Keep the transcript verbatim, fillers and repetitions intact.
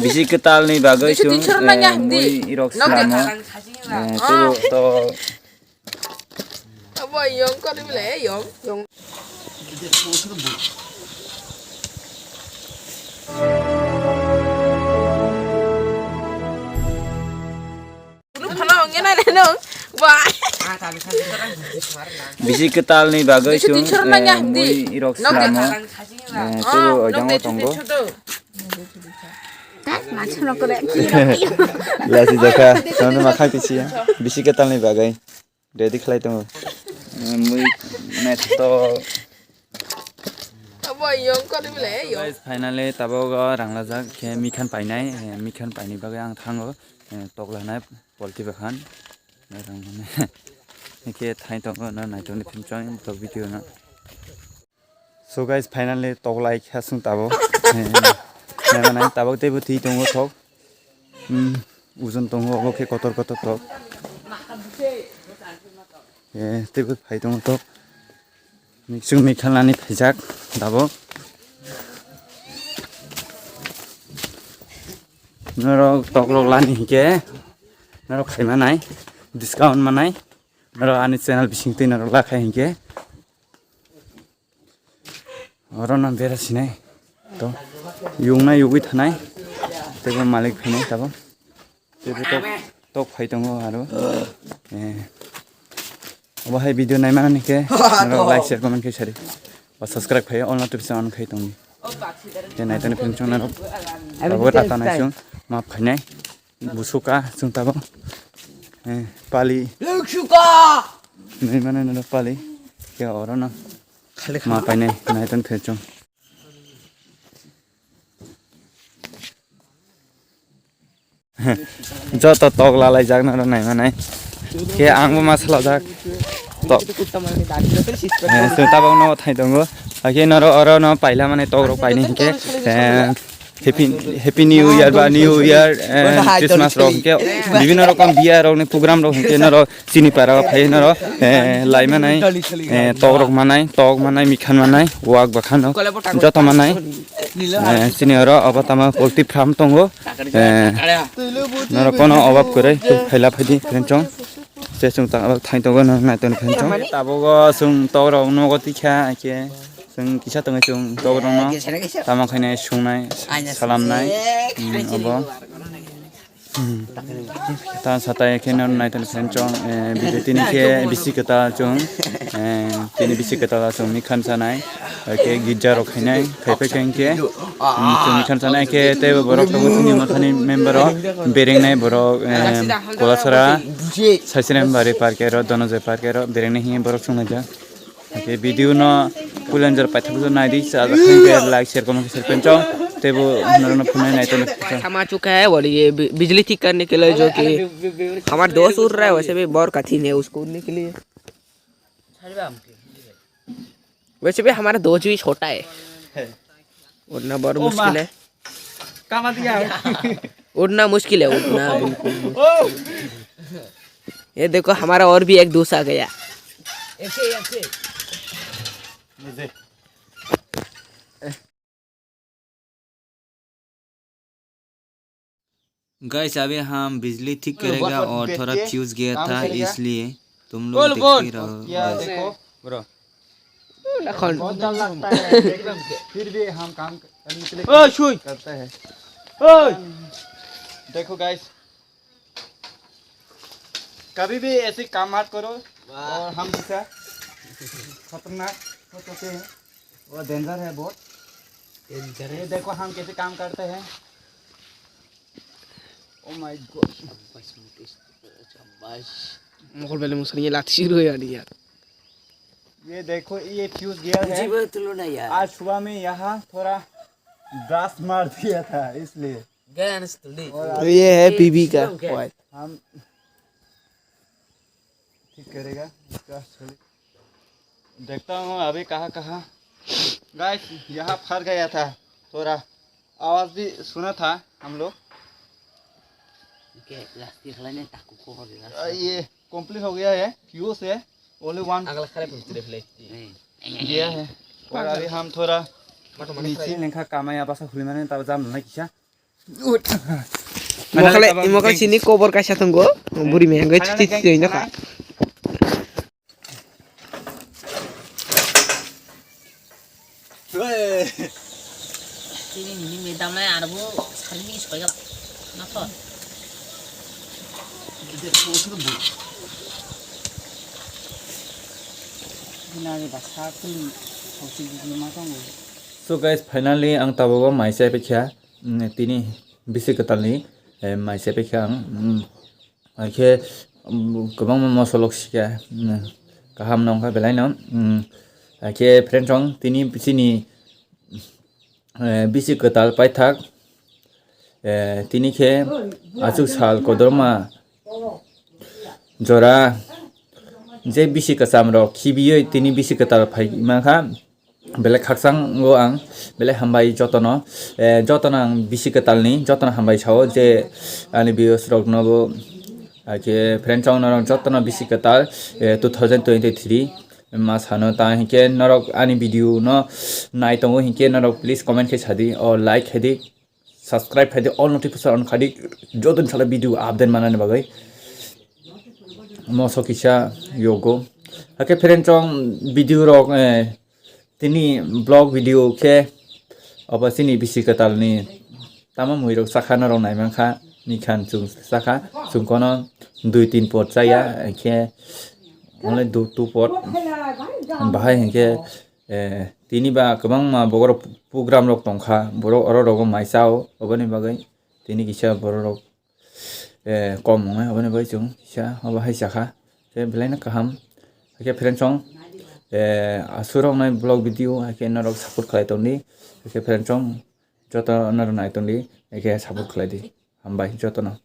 Bisi kwtalni bagwi chwng, eh, mui rok slamo. Eh, teibo to Abo yong kori bile, yong, yong. Bulu phano ongya na le nung. Wah. Bisi kwtalni bagwi chwng, eh, mui rok slamo. Eh, teibo ojango tongo. Lasi jaka, sono ma khai pisi ya. Bisi kwtalni bagwi. Ready khlai tongo. Mui naithotok. Abo yong kori bile, yong. Guys, finally tabuk o ranglajak khe mikhan painai, eh, mikhan paini bagwi ang thango, eh, toklanai polti bakhan. Rangmani. Hikhe thai tongo no naitoni phim chong tok video no. So guys, finally toklai kha chwng tabuk. Eh, naimanai tabuk teibo twi tongo thok. Hmm, ujon tongo obo khe kotor kotor tok. Eh, teibo phai tongo tok. Chwng mikha lani phaijak tabuk. Norok tokrok lani hinkhe norok khaimanai discount manai. Norok ani channel bisingtwi norok lakha hinkhe. Oro no bera sinai. To yungna yugwi thanai. Teibo malik phainai tabuk. Teibo tok, tok phai tongo aro. Eh. Obo hai video nai manani khe norok like, share, comment khe sari. Ba subscribe khai all notification on khai tongdi. Khe naitani phim chwng norok. Abo tata nai chwng map khainai. Busuka chwng tabuk. Eh, pali. Nai manai norok pali. Khe oro no. Ma painai, naiton phirchung. Joto tok lalaijak noro naimanai. Khe angbo ma salajak. Tok. Eh, so tabok no thai tongo. Hakhe noro oro no paila mani tok rok paini hinkhe. Eh, Happy, Happy New Year ba New Year, eh, Christmas rok hinkhe bibhinno rokom biya rok ni program rok hinkhe noro chini para o phai noro, eh, lai manai, eh, tok rok manai, tok manai, mikhan manai, wak bakhan rok joto manai, eh, chini oro obo tama poultry farm tongo, eh, noro kono obab kwrwi khe phaila phaidi friend chong, je chwng tang thain tongo noro nai tongo friend chong. Tabuk o chwng tok rok nogo tikha khe. Chwng kisa tongwi chwng tok rokno tamo khainai sungnai, salamnai, hmm, obo. Hmm. Ta satai khe no naiton friend chong, eh, video tini khe bisi kwtal chwng, eh, tini bisi kwtal chwng mikhan sanai, hai khe girja rok khainai, khai phai khe hinkhe, hmm, chwng mikhan sanai khe teibo borok tongo chini mothani member o, berengnai borok, eh, Kolasara, Saisrem Bari park ero, Donojoy park ero, berengnai hinkhe borok chwng naijak. Hake video no pulanjar paithak jor nai di, sa jak khe like, share, comment, share pen chong. Teibo norok no phunai nai tono. क्षमा चुका है और ये बि-, बिजली ठीक करने के लिए जो कि हमारा दोस्त उड़ रहा है, वैसे भी बहुत कठिन है उसको उड़ने के लिए। वैसे भी हमारा दोस्त भी छोटा है, उड़ना बहुत मुश्किल है। Kama diya. उड़ना मुश्किल है, उड़ना बिल्कुल मुश्किल। ये देखो, हमारा और भी एक दोस्त आ गया। गाइस, अभी हम बिजली ठीक करेगा और थोड़ा फ्यूज गया था, इसलिए तुम लोग देखते रहो। क्या गाइस। देखो ब्रो, बहुत डर लगता है, फिर भी हम काम करने के लिए कोशिश करते हैं। देखो गाइस, कभी भी ऐसे काम मत करो। और हम जैसा खतरनाक हो सकते हैं, वो डेंजर है बहुत। डेंजर है। ये देखो हम कैसे काम करते हैं। Oh my God. शाबाश, मुकेश, शाबाश। मोगल पहले मुसर ये लात शुरू हो यार। ये देखो, ये फ्यूज गया है। आज सुबह में यहाँ थोड़ा ब्लास्ट मार दिया था, इसलिए। गैस तो नहीं। और ये है पीबी का। हम ठीक करेगा इसका। देखता हूँ अभी कहाँ कहाँ। गाइस, यहाँ फंस गया था, थोड़ा आवाज़ भी सुना था हम लोग। ये कंप्लीट हो गया है, फ्यूज है, ओनली वन गया है। और अभी हम थोड़ा नीचे लेखा काम है, यहाँ पास खुली मैंने तब जाम नहीं किया। Mokale, mokale sini kobor kaisa tongo, buri me hangke chichi chichi nokha. Chini nini medam lai aro bo sari ni soi gala. Nathor. Binari basa kuli sausi gigi ma tongo. So guys, finally ang tabuk o mai chai paikha. Mm, tini bisi kwtalni, eh, mai chai paikha ang. Mm, Hakhe, um, kwbangma mosolok sikha, um, kaham nongkha belaino, um, hakhe friend song tini chini, eh, bisi kwtal paithak, eh, tini khe achuk sal kotorma jora je bisi kwcham rok khibiwi tini bisi kwtal phai mankha. Belai khakchang o ang, belai hambai jotono, eh, jotono ang bisi kwtalni, jotono hambai sao je ani viewers rokno bo, hakhe friend rok norok jotono bisi kwtal, eh, two thousand twenty-three ma sano ta hinkhe norok ani video no nai tongo hinkhe norok please comment khe sadi, o like khe di, subscribe khe di, all notification on khe di, jotono sala video update manani bagwi moso kisa yogo. Hakhe friend rok video rok, eh, Tini vlog video khe obo chini bisi kwtalni tamo muirok chakha norok naimankha nikhan chwng chakha chwng kono dui tin pot chaya hinkhe only du two pot bahai hinkhe, eh, tini ba kwbangma bokhorok program rok tongkha borok oro rogo mai chao oboni bagwi tini kisa borok rok eh, kom wngnai, aboni bagwi chwng kisa obo hai chakha, khe belaino kaham. Hakhe friend song, eh, aswk roknai vlog video, hakhe norok support khlai tongdi, hakhe friend song, joto norok nai tongdi, hakhe support khlai di, hambai jotono.